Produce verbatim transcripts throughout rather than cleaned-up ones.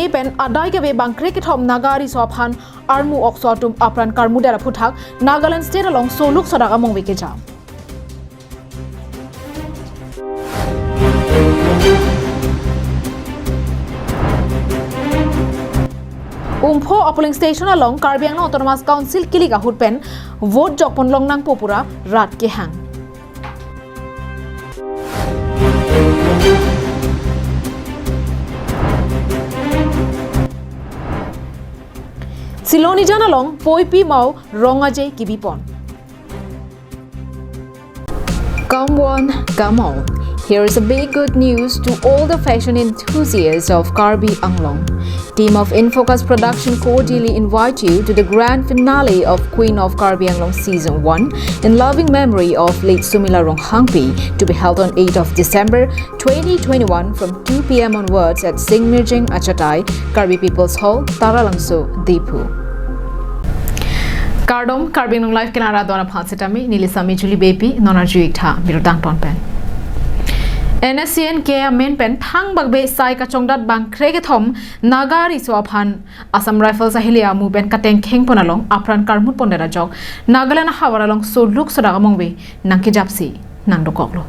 Pen adai kave bangkre kethom Naga riso aphan armu okso atum apran karmudet aphuthak Nagaland State along soluk sodak among veke jam. Umpho a polling station along Karbi Anglong Autonomous Council kilik ahut pen vote jokpon longnangpo pura rat kehang. Silonijan along poipi mao rong aje kibipon. Come one, come all. Here is a big good news to all the fashion enthusiasts of Karbi Anglong. Team of Infocus Production cordially invite you to the grand finale of Queen of Karbi Anglong Season one in loving memory of late Sumila Ronghangpi, to be held on eighth of December twenty twenty-one from two p m onwards at Singmirjeng Achatai, Karbi People's Hall, Taralangso, Diphu. Kardom, Karbi Anglong Live kelang ra don aphan setame, neli Sami Julie Beypi, non arju-ik tha birta angton pen. N S C N K amen pen thangbak be sai kachongdat bangkre kethom Naga riso aphan Assam Rifles ahile amu pen katengkheng pon along apran karmut pondet ajok Nagaland ahavar along soluk sodak among ve nangkejapsi nangdokoklo.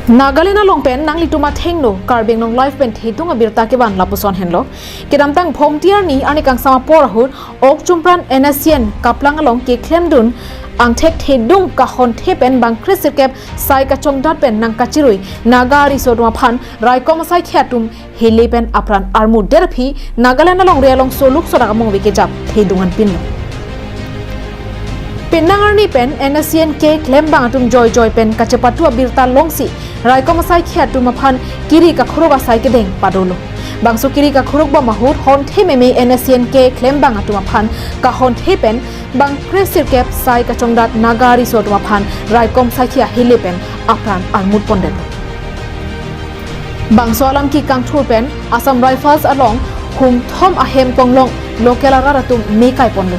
Nagaland along pen nanglitum athengno Karbi Anglong Live pen thedung abirta kevan lapuson henlo. Kedamtang Phomti arni arni kangsam apor ahut ok chumpran N S C N kaplang along keklemdun angthek thedung kahonthe pen bangkre sirkep sai kachongdat pen nangkachirui Naga riso atum aphan raikom asaikhi atum hele pen apran armudet aphi Nagaland alongri along soluk sodak among ve kejap thedung anpinlo. Penang arni pen N S C N K klembang atum joijoi pen kachepatu abirta longsi raikom asaikhi atum aphan kiri kakhuruk asai kedeng padolo. Bangso kiri kakhuruk bom ahut honthe meme N S C N K klembang atum aphan kahonthe pen bangkre sirkep sai kachongdat Naga riso atum aphan raikom asaikhi ahile pen apran armut pondetlo. Bangso alam kekangthur pen Assam Rifles along humthom ahem konglong local arat atum me kaiponlo.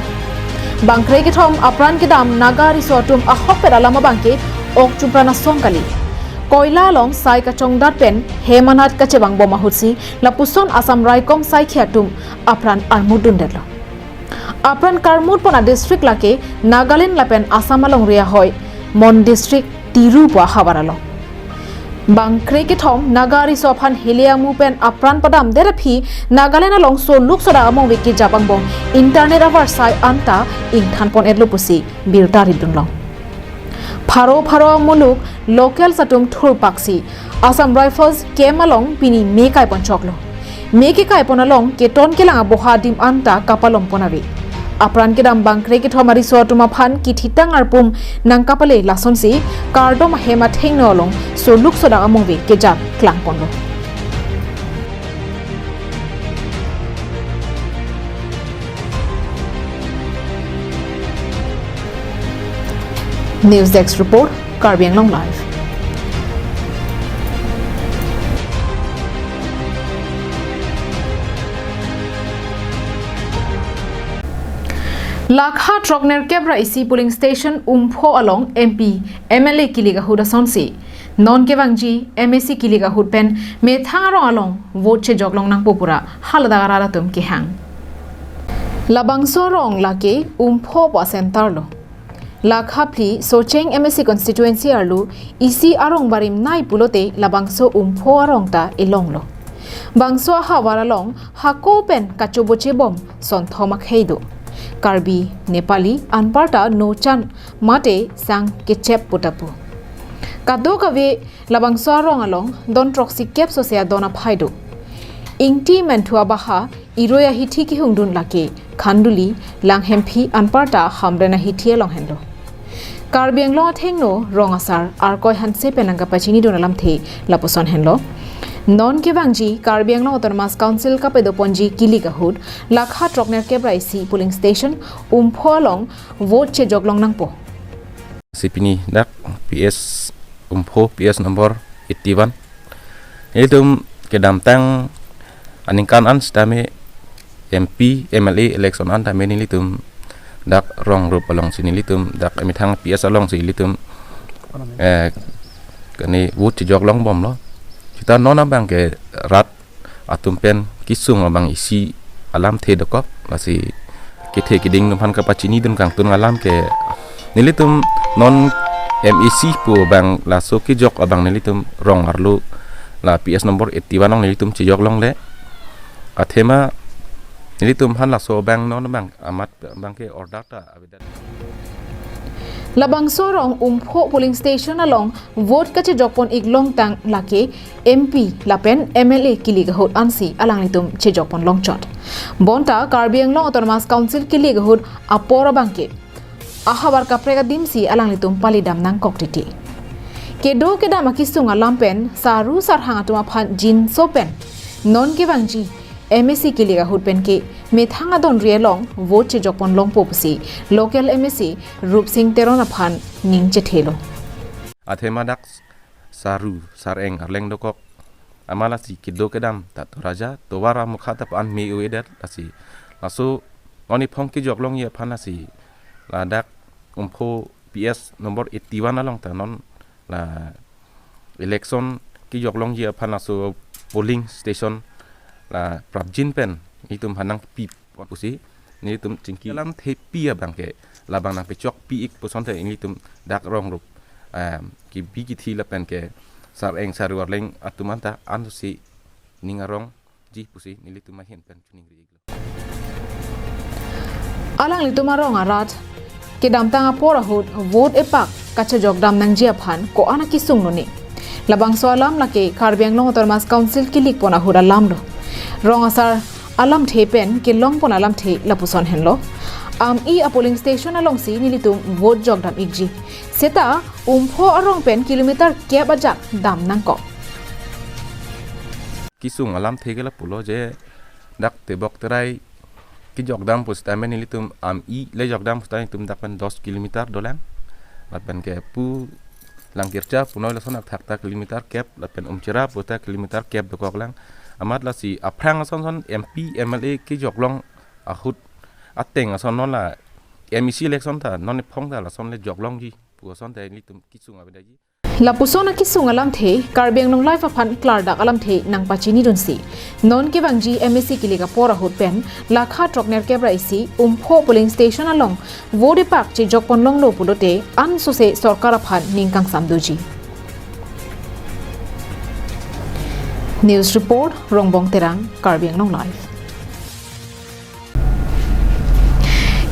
Bangkre kethom apran kedam Naga riso atum ahokpet alam abangke ok chumpran asong kali. Koila along sai kachongdat pen hem anat kachevang bom ahutsi lapuson Assam raikom asaikhi atum apran armut dundetlo. Apran karmut pon adistrict lake Nagaland lapen Assam alongri ahoi, Mon district Tiru pu ahavar along. Bangkre kethom Naga riso aphan hele amu pen apran padamdet aphi Nagaland along soluk sodak among ve kejap angbong internet avarsai anta ingthan pon-etlo pusi birta ridunlong. Pharo pharo amuluk local atum thurpaksi Assam Rifles camp along pini me kaipon choklo. Me kekaipon along keton kelang aboha adim anta kapalom pon ave. Apran kedam bangkre kethom ariso atum aphan kithitang arpum nangkapale lasonsi kardom ahem athengno along soluk sodak among ve kejap klangponlo. News Desk Report, Karbi Anglong Live. Lakha throknerkep ra isi polling station Umpho along M P, M L A kilik ahut asonsi non kevangji M A C kilik ahut pen methang arong along vote chejok longnangpo pura haladak arat atum kehang. Labangso arong lake Umpho pu a-centre lo. Lakha phli Socheng M A C constituency arlo isi arong barim nai pulote labangso Umpho arong ta elonglo. Bangso ahavar along hako pen kachoboche bom sonthom akhei do. Karbi, Nepali, anparta nochan mate sang kechep putapu. Kadokave labangso arong along don throksi kep sose adon aphai do. Ingti menthu abaha iroi ahithi kehungdun lake Khanduli, Langhemphi anparta Hamren ahithi along henlo. Karbi Anglong athengno rong asar Arkoi Hanse pen nangkapachinidun alamthe lapuson henlo. Non kevangji Karbi Anglong Autonomous Council kapedoponji kilik ahut Lakha throknerkep ra isi polling station Umpho along vote chejok longnangpo. Si pini dak P S Umpho, P S number eighty-one. Nelitum kedamtang aningkan an sitame M P, M L A election an tame nelitum dak rong rup alongsi nelitum dak methang P S alongsi nelitum, eh, kani vote chejok longbomlo. Sita non abangke rat atum pen kesung abang isi alamthe dokok, lasi kethe keding atum aphan kapachinidun kangtung alam ke nelitum non M A C pu abang laso kejok abang nelitum rong arlo la P S number eighty-one along nelitum chejok longle. Athema nelitum aphan laso abang non abang amat abang ke order ta avedet. Labangso arong Umpho polling station along vote kachejokpon ik longtang lake M P lapen M L A kilik ahut ansi alanglitum chejokpon longchot. Bonta Karbi Anglong Autonomous Council kilik ahut apor abang ke ahavar kaprek adimsi alanglitum palidam nangkok titi. Kedo kedam akesung alam pen saru sarhang atum aphan jinso pen non kevangji M A C kilik ahut pen ke methang adonri along vote chejokpon longpo pusi local M A C Rupsing Teron aphan ning chethelo. Athema dak saru sareng arleng dokok, amat lasi kedo kedam ta toraja tovar amukha ta an me-o-edet, lasi laso non iphong kejok longji aphan lasi ladak Umpho P S number eighty-one along ta non la election kejok longji aphan laso polling station la prapjin pen nelitum aphan nangpi pusi nelitum chingki alamthe pi abang ke labang nangpechokpi ik puson te nelitum dak rong rup, em, kebi kethe lapen ke sareng saru arleng atum anta ansi ning arongji pusi nelitum ahin pen chiningri iklo. Alanglitum arong arat kedamtang apor ahut vote epak kachejokdam nangji aphan ko-an akesung lone. Labangso alam lake Karbi Anglong Autonomous Council kilikpon ahut alam do. Rong asar alamthe pen kelongpon alamthe lapuson henlo. Am-i apolling station alongsi nelitum vote jokdam ikji. Seta Umpho arong pen kilometer kep ajak dam nangkok. Kesung alamthe ke lapulo je dak tebok terai kejokdam pusitame nelitum am-i le jokdam pusitame nelitum dak pen dos kilometer dolang. Lapen ke pu Langkircha punoi lason athak ta kilometer kep, lapen Umchira pu ta kilometer kep dokok lang. Amat lasi aphrang ason son M P, M L A kejok long ahut ateng ason non la M A C election ta non iphong ta lason le jok longji pu ason ta nelitum kesung avedaji. Lapuson akesung alamthe Karbi Anglong Live aphan klardak alamthe nangpachinidunsi. Non kevangji M A C kilik apor ahut pen lakha throknerkep ra isi Umpho polling station along vote epak chejokpon longlo pulote ansose sorkar aphan ning kangsam doji. News report, Rongbong Terang, Karbi Anglong Live.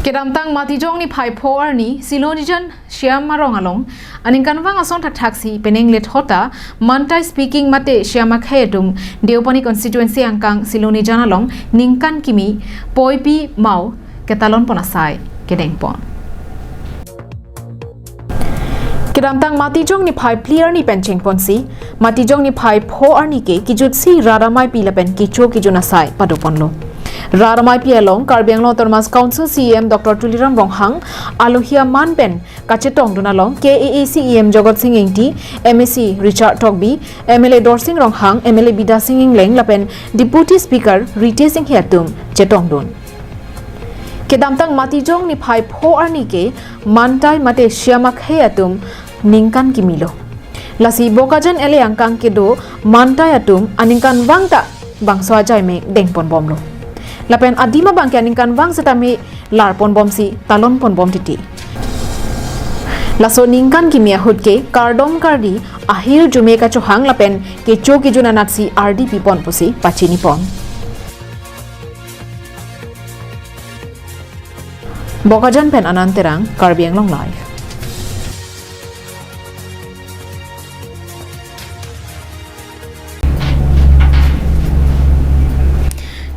Kedamtang Matijong niphai pho arni Silonijan Shyam arong along aningkanvang ason thakthaksi penang lethota Mantai speaking mate Shyam akhei atum Deopani constituency angkang Silonijan along ningkan kimi poipi mao ketalonpon asai kedengpon. Kedamtang Matijong niphai phli arni pen chengponsi Matijong niphai pho arni ke kijutsi rat ameipi lapen kecho kejun asai padoponlo. Rat ameipi along Karbi Anglong Autonomous Council C E M Doctor Tuliram Ronghang alohi aman pen kachetongdun along K A A C E M Jagat Sing Engti, M A C Richard Tokbi, M L A Dorsing Ronghang, M L A Bidya Sing Engleng lapen Deputy Speaker Ritesh Enghi atum chetongdun. Kedamtang Matijong niphai pho arni ke Mantai mate Shyam akhei atum ningkan kimilo. Lasi Bokajan L A angkang kedo Mantai atum aningkanvang ta bangso ajai me dengponbomlo. Lapen adim abang ke aningkanvang setame larponbomsi talonponbom titi. Laso ningkan kimi ahut ke kardom kardi ahirjume kachohang lapen kecho kejun anatsi ardi pipon pusi pachinipon. Bokajan pen Anand Terang, Karbi Anglong Live.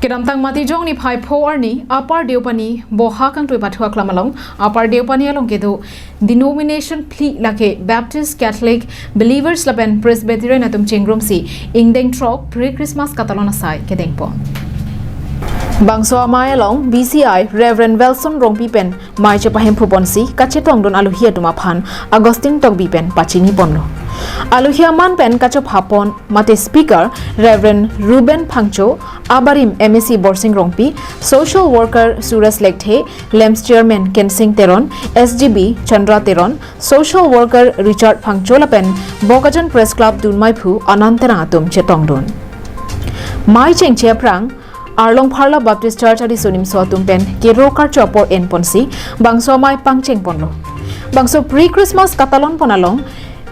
Kedamtang Matijong niphai pho arni Upper Deopani boha kangtui pathu aklam along Upper Deopani along kedo denomination phli lake Baptist, Catholic, Believers lapen Presbyterian atum chengrumsi ingdeng throk pre-Christmas katalon asai kedengpon. Bangso amei along B C I Reverend Wilson Rongpi pen mei chepahemphuponsi kachetongdun alohi atum aphan Augustine Tokbi pen pachiniponlo. Alohi aman pen kachophapon mate speaker Reverend Reuben Phangcho, abarim M A C Borsing Rongpi, social worker Suresh Lekthe, LAMPS chairman Kensing Teron, S G B Chandra Teron, social worker Richard Phangcho lapen Bokajan Press Club dunmeiphu Anand Terang atum chetongdun. Mai chengche aphrang, Arlong Pharla Baptist Church ariso nimso atum pen kero karcho apor enponsi bangso amai pangchengponlo. Bangso pre-Christmas katalonpon along,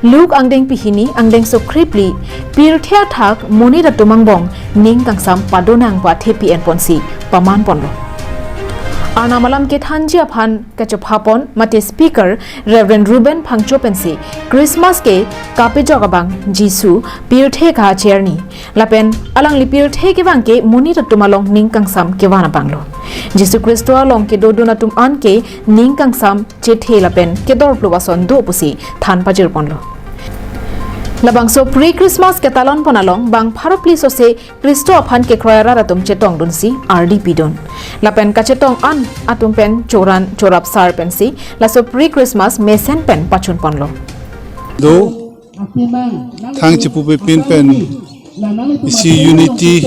Luke angdeng pehini angdengso krephli, pirthe athak monit atum angbong ning kangsam padonang pu athepi enponsi pamanponlo. Arnam alam kethanji aphan kachophapon mate speaker Reverend Reuben Phangcho pensi Christmas ke kapejok abang Jisu pirthe kahache arni lapen alangli pirthe kevang ke monit atum along ning kangsam kevan abanglo. Jisu Khristo along kedodun atum an ke ning kangsam chethe lapen kedorplu ason do pusi than pajirponlo. Labangso pre-Christmas ketalonpon along bang pharo phli sose Khristo aphan kekroi arat atum chetongdunsi ardi pidun. Lapen kachetong an atum pen choran chorap sar pensi laso pre-Christmas mesen pen pachunponlo. Do thang chepupepin pen isi unity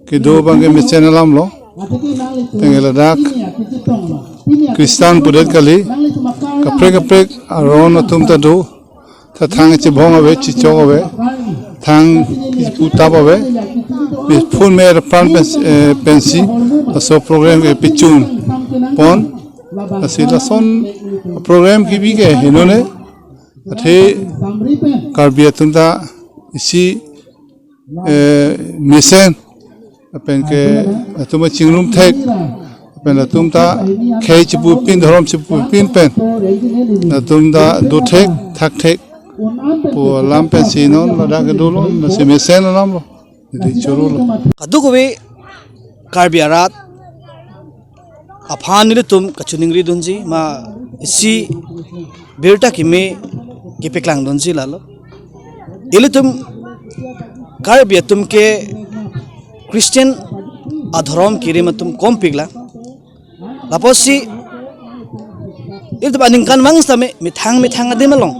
kedo abang ke mesen alamlo. Tengke ladak Christian pudet kali, kaprek kaprek aron atum ta do, ta thang chebong ave, chichok ave, thang cheputap ave. Mi phun me apran pen, eh, pensi laso program ke pechunpon. Lasi lason program kebi ke henone, athe Karbi atum ta isi, eh, mesen, lapen ke latum chingrum thek, lapen latum ta khei chepupin, dhorom chepupin pen latum ta do thek, thak thek pu alam pensi non ladak kedo lo, lasi mesen alamlo. Neli choro lo. Kadokave Karbi arat aphan nelitum kachiningri dunji ma isi birta kimi kepaklangdunji lalo. Ilitum Karbi atum ke Christian adhorom kirim atum kompiklang. Lapusi ilitum aningkanvang sitame methang methang adim along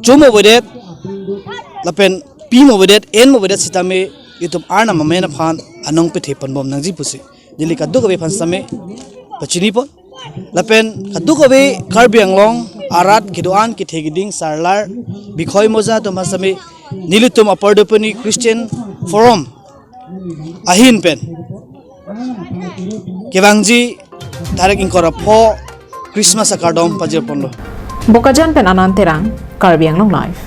chomo avedet lapen pimo avedet, enmo avedet sitame itum Arnam amen aphan anong pethe ponbom nangji pusi neli kadokave aphan sitame pachinipon. Lapen kadokave Karbi Anglong arat kedo-an kethe keding sarlar bikhoi moja atum aphan sitame nelitum Upper Dopani Christian Forum ahin pen kevangji tarik ingkoi ra pho Christmas akardom pajirponlo. Bokajan pen Anand Terang, Karbi Anglong Live.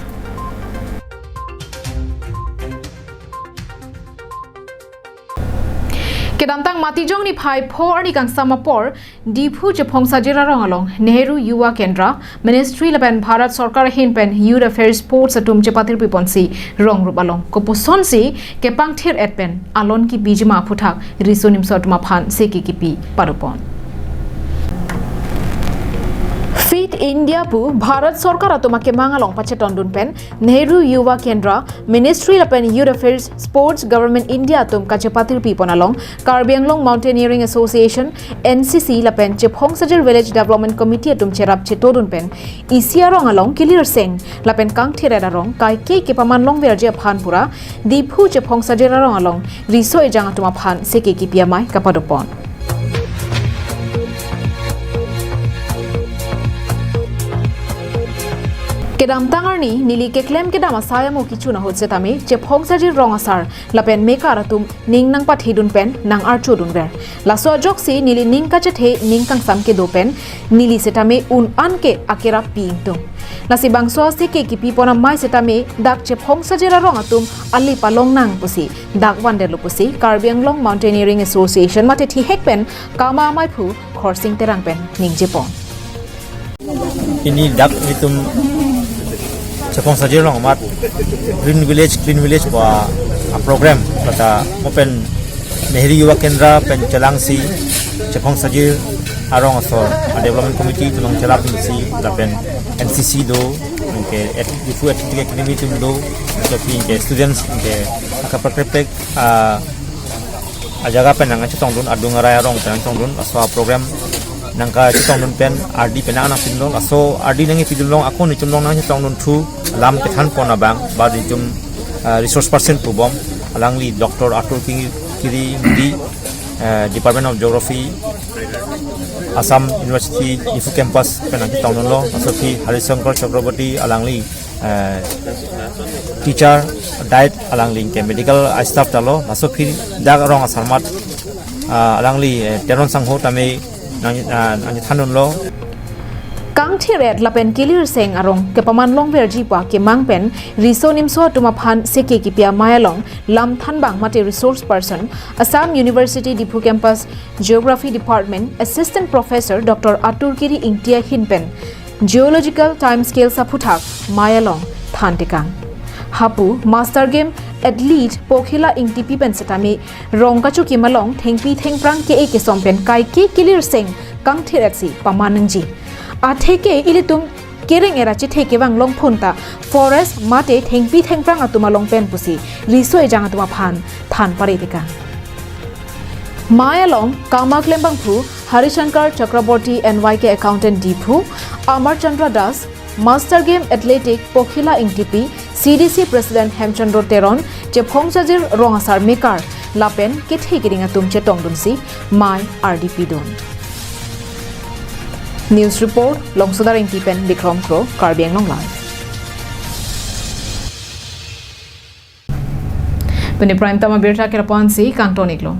Kedamtang Matijong niphai pho arni kangsam apor, Diphu Chephong Sajir arong along Nehru Yuva Kendra, Ministry lapen Bharat Sorkar ahin pen Youth Affairs Sports atum chepatirpiponsi rong rup along koposonsi kepangthir-et pen alon kipiji ma aphuthak riso nimso atum aphan seke kipi padopon. Fit India pu Bharat Sorkar atum akemang along pachetondun pen Nehru Yuva Kendra, Ministry lapen Youth Affairs Sports, Government India atum kachepatirpipon along Karbi Anglong Mountaineering Association, N C C lapen Chephong Sajir Village Development Committee atum cherap chetodun pen isi arong along kilirseng lapen kangthir-et arong kaike kepaman longverji aphan pura Diphu Chephong Sajir arong along riso ejang atum aphan seke kipi amei kapadopon. Kedamtang arni neli keklem kedam asai amo kichun ahut setame Chephong Sajir rong asar lapen mekar atum ning nangpathidun pen nang-archodunver. Laso ajoksi neli ning kachethe ning kangsam kedo pen neli setame un-an ke akerap pi ingtung. Lasi bangso seke kipipon amei setame dak Chephong Sajir arong atum ali palong nang pusi dak vandetlo pusi Karbi Anglong Mountaineering Association mate thihek pen kama ameiphu Khorsing Terang pen ningjepon. Pini dak itum Chephong Sajir along amat Green Village, Clean Village pu a program kata mo pen Nehru Yuva Kendra pen chelangsi Chephong Sajir arong asor a Development Committee atum nangcherapsi lapen N C C do, anke at-, Diphu Athletic Academy atum do, anke students anke akaprek kaprek, ah, ajaga pen nangkachetongdun, adung arai arong pen nangchetongdun, laso a program nangkachetongdun pen ardi pen nangpidunlong, laso ardi nangpidun along ako nelitum along nangchetongdun thu alam kethanpon abang, ba nelitum, ah, resource person pubom, alangli Doctor Atul Kiri, Kiri Mudi, ah, Department of Geography, Assam University, Diphu campus pen nangchetongdunlo, laso aphi Hari Shankar Chakraborty alangli eh, teacher, diet alangli ke medical staff ta lo, laso aphi dak rong asar amat, ah, alangli, eh, Teron Sangho tame nang, ah, nangthandunlo. Kangthir-et lapen kelirseng arong kepaman longverji pu akemang pen riso nimso atum aphan seke kipi amei along lam thanbang mate resource person, Assam University Diphu Campus Geography Department Assistant Professor Doctor Atur Kiri Ingti ahin pen Geological Time Scale aphuthak mei along thantekang. Hapu Master Game Athlete Pokhila Ingtipi pen setame rong kachokim along thengpi thengphrang ke-e kesom pen kaike kelirseng kangthir-et si paman nangji. Atheke ilitum kereng-et achethe kevang longphun ta forest mate thengpi thengphrang atum along pen pusi riso ejang atum aphan than paretekang. Mei along kamaklem abangphu Harishankar Chakraborty, N Y K Accountant Diphu, Amar Chandra Das, Master Game Athletic Pokhila Ingtipi, C D C President Hemchandra Teron, chephong chajir rong asar mekar lapen kethe keding atum chetongdunsi mei ardipidun. News report, Longsodar Ingti pen Bikrom Kro, Karbi Anglong Live. Pini prime time abirta kira aphansi kangton-iklo.